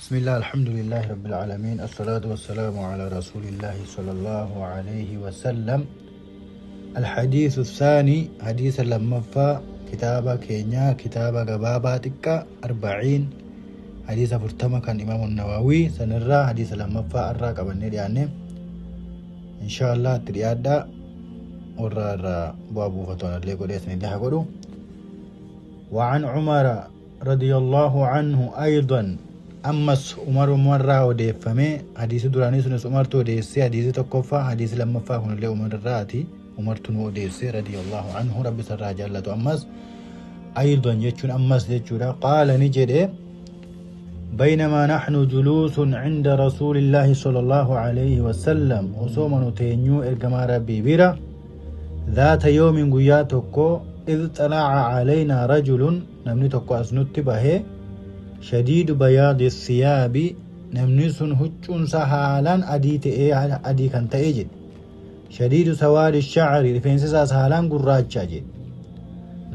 بسم الله، الحمد لله رب العالمين، الصلاة والسلام على رسول الله صلى الله عليه وسلم. الحديث الثاني، حديث لمفا كتابة كينيا، كتابة قبابة تكا 40 حديث فرتما كان إمام النووي سنرى حديث لمفا أرى قبلني يعني إن شاء الله تريادا ورى بابو فتونا اللي قد يسني لها قدو. وعن عمر رضي الله عنه أيضا، أمس عمر مرة وديفمي حديث دوراني سنس عمر تو ديسي حديث تكفى حديث لما فاهن اللي عمر راتي عمر تنو ديسي رضي الله عنه ربي سر جلته. أمس أيضا يجون أمس يجون قال نجد بينما نحن جلوس عند رسول الله صلى الله عليه وسلم وصوم تينيو إرجما ربي بيرا ذات يوم قياتكو إذ طلع علينا رجل نمني تكو أسنت به شديد بياض الثياب نمني سن هجون سهالان أدي تأي أدي كان تأجد شديد سواد الشعر رفنسا سهالان قراج جد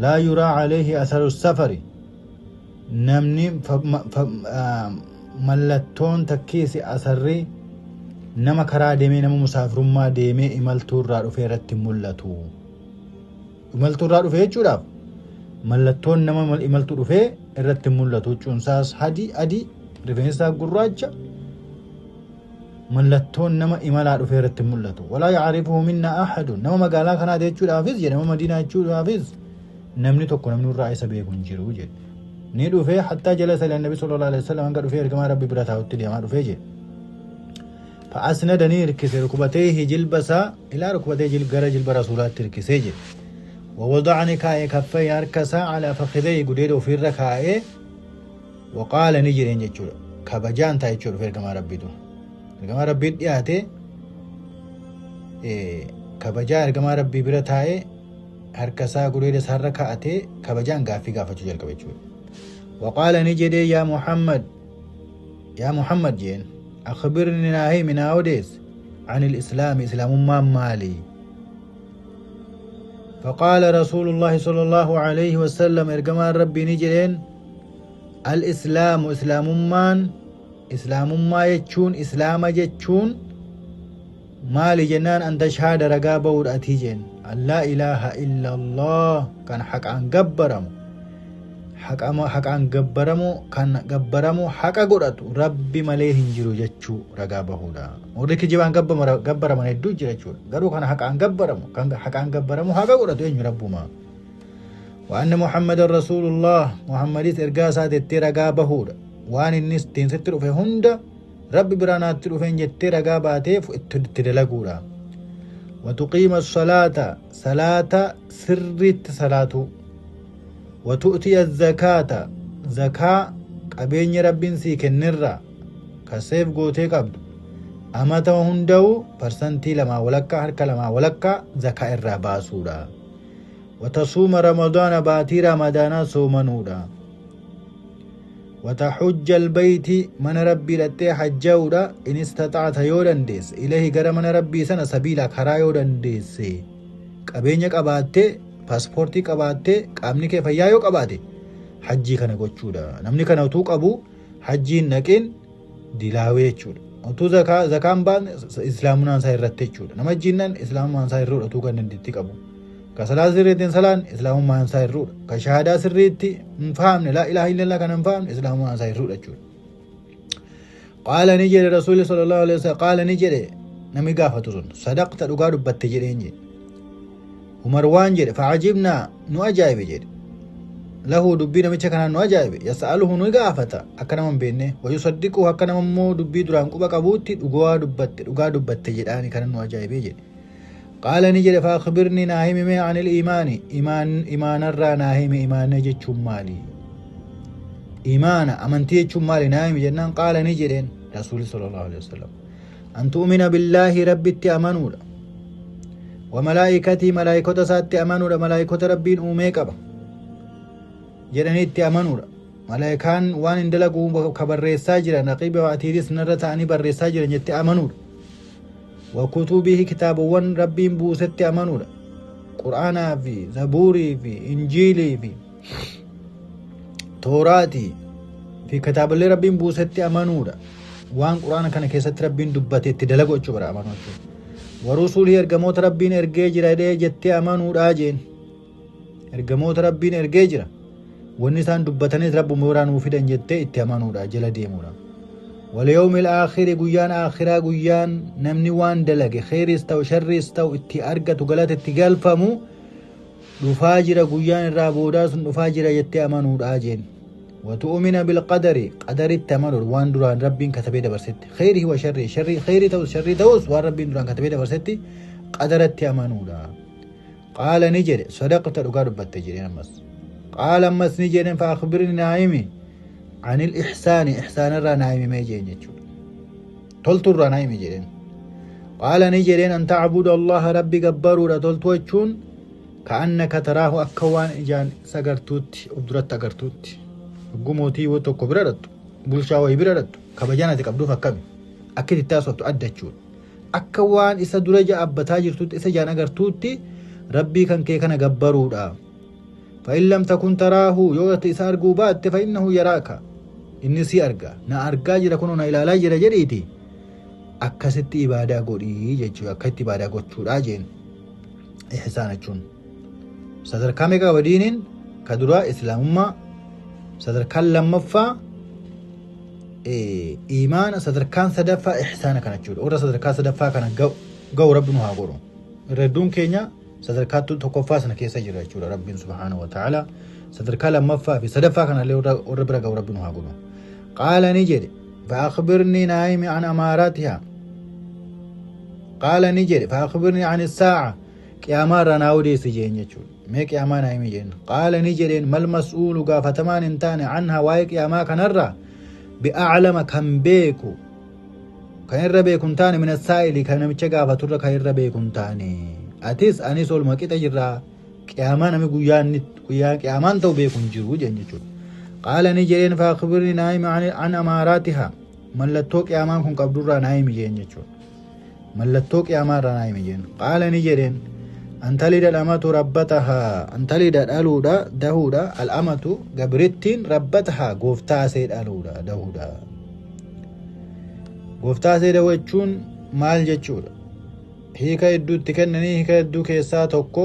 لا يرى عليه أثر السفر نمني ملتون تكيس أثري نما كرا ديمي نما مسافر ما ديمي إمالتور را رفيرت ملتو إمالتور را رفيرت شراف ملتون نما إمالتور رفير irratti mul'atu huccuunsaas hadii adii rifeensa gurraacha mallattoon nama imalaa dhufee irratti mul'atu. Walaa yacrifuhu minna ahadun nama magaalaa kanaa jechuudhaafis jedhe nama madiinaa jechuudhaafis namni tokko namni irraa isa beeku hin jiru jedhe. Ni dhufee hattaa jalasa ila nabi sallallahu alaihi wasallam hanga dhufee ergamaa rabbi bira taa'utti deemaa dhufee jedhe. Fa'asnadanii hirkise rukbatayhi jilbasaa ilaa rukbatayhi gara jilba rasuulaatti hirkisee jedhe. ووضعني كاي كفي أركسا على فخذي قديد وفي الركاء وقال نجري نجور كبجان تايجور في كما ربي دو كما ربي ياتي إيه كبجان كما ربي برتاي أركسا قديد سركاتي كبجان غافي غافة جل كبجور وقال نجري يا محمد يا محمد جين أخبرني ناهي من أوديس عن الإسلام إسلام ما مالي. فقال رسول الله صلى الله عليه وسلم إرجمان ربي نجرين الإسلام إسلام مان إسلام ما يجون إسلام يجون ما لجنان أن تشهد رقابة ورأتيجين أن لا إله إلا الله كان حق عن جبرم حق أما حق عن جبرمو كان جبرمو حق قرأت ربي مليه هنجرو جتشو رقابة هودا وريك جبان جبر من الدوج جتشو قالوا كان حق عن جبرمو كان حق عن جبرمو حق قرأت إن ربو ما وأن محمد رسول الله محمد إرجاسات الترقابة هودا وأن الناس تنستر في هندا ربي برانات تروفين جترقابة تيف تدلقورا وتقيم الصلاة صلاة سرت صلاة وتؤتي الزكاة زكاة قبين ربين سي كنرا كسيف غوتي قبض أما هندو برسنتي لما ولكا حركة لما ولكا زكاة الرباسورا وتصوم رمضان باتي رمضان صومنورا وتحج البيت من ربي لتي حجورا إن استطعت يورنديس إليه غير من ربي سنة سبيلا كرا يورنديس قبين قباتي paaspoortii qabaattee qaamni kee fayyaa yoo qabaate hajjii kana gochuudha. Namni kana utuu qabu hajjiin naqin dilaawee jechuudha. Utuu zakaan baane islaamummaan isaa irratti jechuudha. Nama hajjiinnan islaamummaan isaa irruudha utuu kan dandeettii qabu. Ka salaa sirriitti hin salaan islaamummaan isaa irruudha. Ka shahaadaa sirriitti hin fahamne laa ilaaha illallah kan hin fahamne islaamummaan isaa irruudha jechuudha. Qaala ni jedhe rasuulli sallallahu alaihi wasallam qaala ni jedhe namni gaafatu sun sadaqta dhugaa dubbatte jedheen jedhe. عمر وان جد فعجبنا نو أجايب جد له دبي نمشي كان نو أجايب يسأله نو قافته أكنا من بينه ويصدقه أكنا من مو دبي دران كوبا كابوتي وجوا دبت وجا دبت جد أنا كان نو أجايب جد قال نجد فأخبرني ناهيم ما عن الإيمان إيمان إيمان الرا ناهيم إيمان جد شمالي إيمان أمنتي شمالي ناهيم جنان قال نجدين رسول صلى الله عليه وسلم أن تؤمن بالله ربي تأمنوا وملائكتي ملائكة سات أمانورا ملائكة ربين أوميكا جراني تأمانورا ملائكان وان اندلقوا كبر ساجرا نقيب وعتيريس نرتاني بر ساجرا جت أمانورا وكتبه كتاب وان ربين بوست أمانورا قرآن في زبوري في إنجيلي في توراتي Fi kitaabilee Rabbiin buusetti amanuudha. Waan Quraana kana keessatti Rabbiin dubbate itti dalagu jechuu bara amanuu jechuudha. Warusulii ergamoota Rabbiin ergee jira jettee amanuudha jeen. Ergamoota Rabbiin ergee jira. Wanni isaan dubbatanis Rabbuma biraa nuu fidan jettee itti amanuudha jala deemuudha. Walyawmil aakhiri guyyaan aakhiraa guyyaan namni waan dalage kheyriis ta'u sharriis ta'u itti argatu galata itti galfamu dhufaa jira guyyaan irraa boodaa sun dhufaa jira jettee amanuudha jeen. Watu'umina bilqadari qadaritti amanuudha waan duraan Rabbiin katabee dabarsetti kheyrii wa sharrii sharrii kheyrii ta'us sharrii ta'us waan Rabbiin duraan katabee dabarsetti qadaratti amanuudha. Qaala ni jedhe sadaqta dhugaa dubbatte jedheen ammas. Qaala ammas ni jedheen fa akhbirni naa'imi anil ihsaani ihsaanarraa naa'imi mee jeen jechuudha. Tolturraa naa'imi jedheen. Qaala ni jedheen an ta'budu Allaha Rabbi gabbaruudha toltu jechuun ka'annaka taraahu akka waan ijaan isa agartuutti of duratti agartuutti. Yogguu mootii tokko bira dhattu bulchaa wayii bira dhattu kabajaan ati qabduuf akkami akka itti taasiftu adda jechuudha. Akka waan isa dura jaabbataa jirtutti isa ijaan agartuutti Rabbii kan kee kana gabbaruudha. Fa'in lam takun taraahu yoo ati isa arguu baatte fa'innahu yaraaka. Inni si arga na argaa jira kunoo na ilaalaa jira jedhiiti akkasitti ibaadaa godhii jechuudha akka itti ibaadaa gochuudha jeen. Ihsaan jechuun sadarkaa meeqa qaba diiniin? Ka duraa islaamummaa, sadarkaan lammaffaa iimaana, sadarkaan sadaffaa ihsaana kana jechuudha. Warra sadarkaa sadaffaa kana ga'u Rabbi nu haa godhu. Irra hedduun keenya sadarkaa tokkoffaa sana keessa jira jechuudha. Rabbiin subhaanahu wa ta'ala sadarkaa lammaffaa fi sadaffaa kanallee warra bira ga'u Rabbi nu haa godhu. Qaala ni jedhe fa'akhbirnii naayimi an amaaraatihaa. Qaala ni jedhe fa'akhbirnii an saa'a qiyaamaa irraa naa odeessi jeen jechuudha. Mee qiyaamaa naa himi jeen. Qaala ni jedheen mal mas'uulu gaafatamaan hin taane anhaa waa'ee qiyaamaa kanarraa bi'aclama kan beeku kan irra beeku hin taane mina saa'ili kan namicha gaafaturra kan irra beeku hin taane. Atis anis oluma qixa jirraa qiyaamaa nami guyyaa qiyaamaan ta'u beeku hin jiru jeen jechuudha. Qaala ni jedheen fa'akhbirnii naa himi an amaaraatihaa mallattoo qiyaamaan kun qabdurraa naa himi jeen jechuudha. Mallattoo qiyaamaa irraa naa himi jeen. Qaala ni jedheen an talida al-amatu rabbatahaa an talida dhaluudha dahuudha al-amatu gabrittiin rabbatahaa gooftaa isee dhaluudha dahuudha. Gooftaa isee dahuu jechuun maal jechuudha? Hiika hedduu itti kennanii hiika hedduu keessaa tokko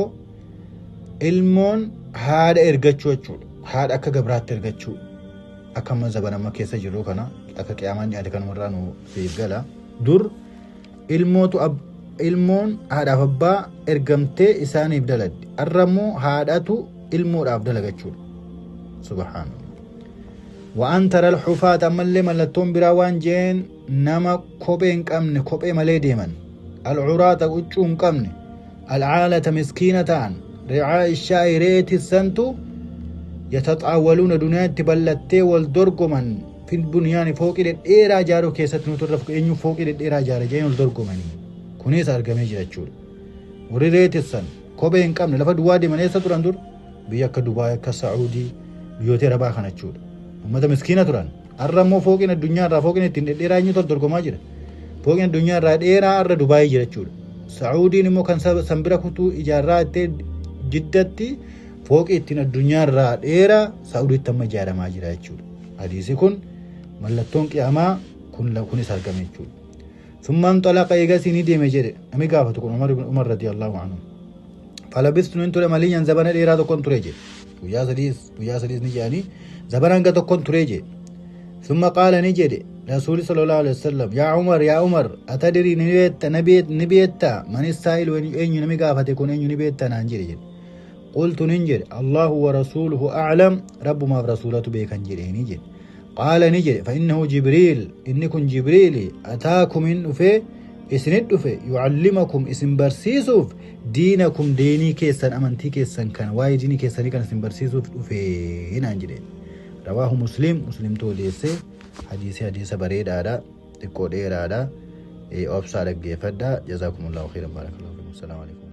ilmoon haadha ergachuu jechuudha. Haadha akka gabraatti ergachuu. Akka amma zabana amma keessa jirru kana akka qiyaamaan dhiyaate kanumarraa nu siif gala. Dur ilmootu ilmoon haadhaaf abbaa ergamtee isaaniif daladdi. Har'a immoo haadhatu ilmoodhaaf dalaga jechuudha. Subhaanallah. Wa'an taral xufaata ammallee mallattoon biraa waan jeen nama kophee hin qabne kophee malee deeman. Alcuraata huccuu hin qabne. Alcaalata miskiina ta'an. Ricaa ishaa'i re'ee tissantu yataxaawwaluuna duniyaa itti bal'attee wal dorgoman fil bunyaani fooqii dhedheeraa ijaaruu keessatti nuti irra eenyu fooqii dhedheeraa ijaara jedhanii wal dorgomanii. Kunis argamee jira jechuudha. Warri re'ee tissan kophee hin qabne lafa duwwaa deeman eessa turan dur? Biyya akka Dubaay akka Saa'udii biyyoota Arabaa kana jechuudha. Uummata miskiina turan. Har'a immoo fooqiin addunyaa irraa fooqiin ittiin dhedheeraa eenyutu wal dorgomaa jira? Fooqiin addunyaa irraa dheeraa har'a Dubaayii jira jechuudha. Saa'udiin immoo kan san bira kutuu ijaarraa ittee Jiddatti fooqii ittiin addunyaa irraa dheeraa Saa'udiitti amma ijaaramaa jira jechuudha. Hadiisi kun mallattoon qiyaamaa kunis argame jechuudha. Summa inxalaqa eegasii ni deeme jedhe namni gaafatu kun Umar radiyallahu anhu. Falabistu nin ture maliyyan zabana dheeraa tokkon ture jedhe. Guyyaa sadiis ni jedhanii zabana hanga tokkon ture jedhe. Summa qaala ni jedhe Rasuuli sallallahu alaihi wasallam yaa Umar, yaa Umar, atadrii ni beetta ni beetta man saa'ilu eenyu nami gaafate kun eenyu ni beetta naan jedhe. Qultu nin jedhe Allahu wa rasuuluhu a'lam rabbumaaf rasuulatu beekan jedheeni jedhe. Qaala ni jedhe fa'innahu Jibriil inni kun Jibriili ataakum hin dhufee isinit dhufe yucallimakum isin barsiisuuf diinakum diinii keessan amantii keessan kana waa'ee diinii keessanii kan isin barsiisuuf dhufe naan jedhe. Rawaahu Muslim, Muslimtu odeesse. Hadiisi hadiisa bareedaadha, xiqqoo dheeraadha. Obsaa dhaggeeffadha. Jazaakumullahu khairan, barakallahu fiikum. Assalaamu alaikum.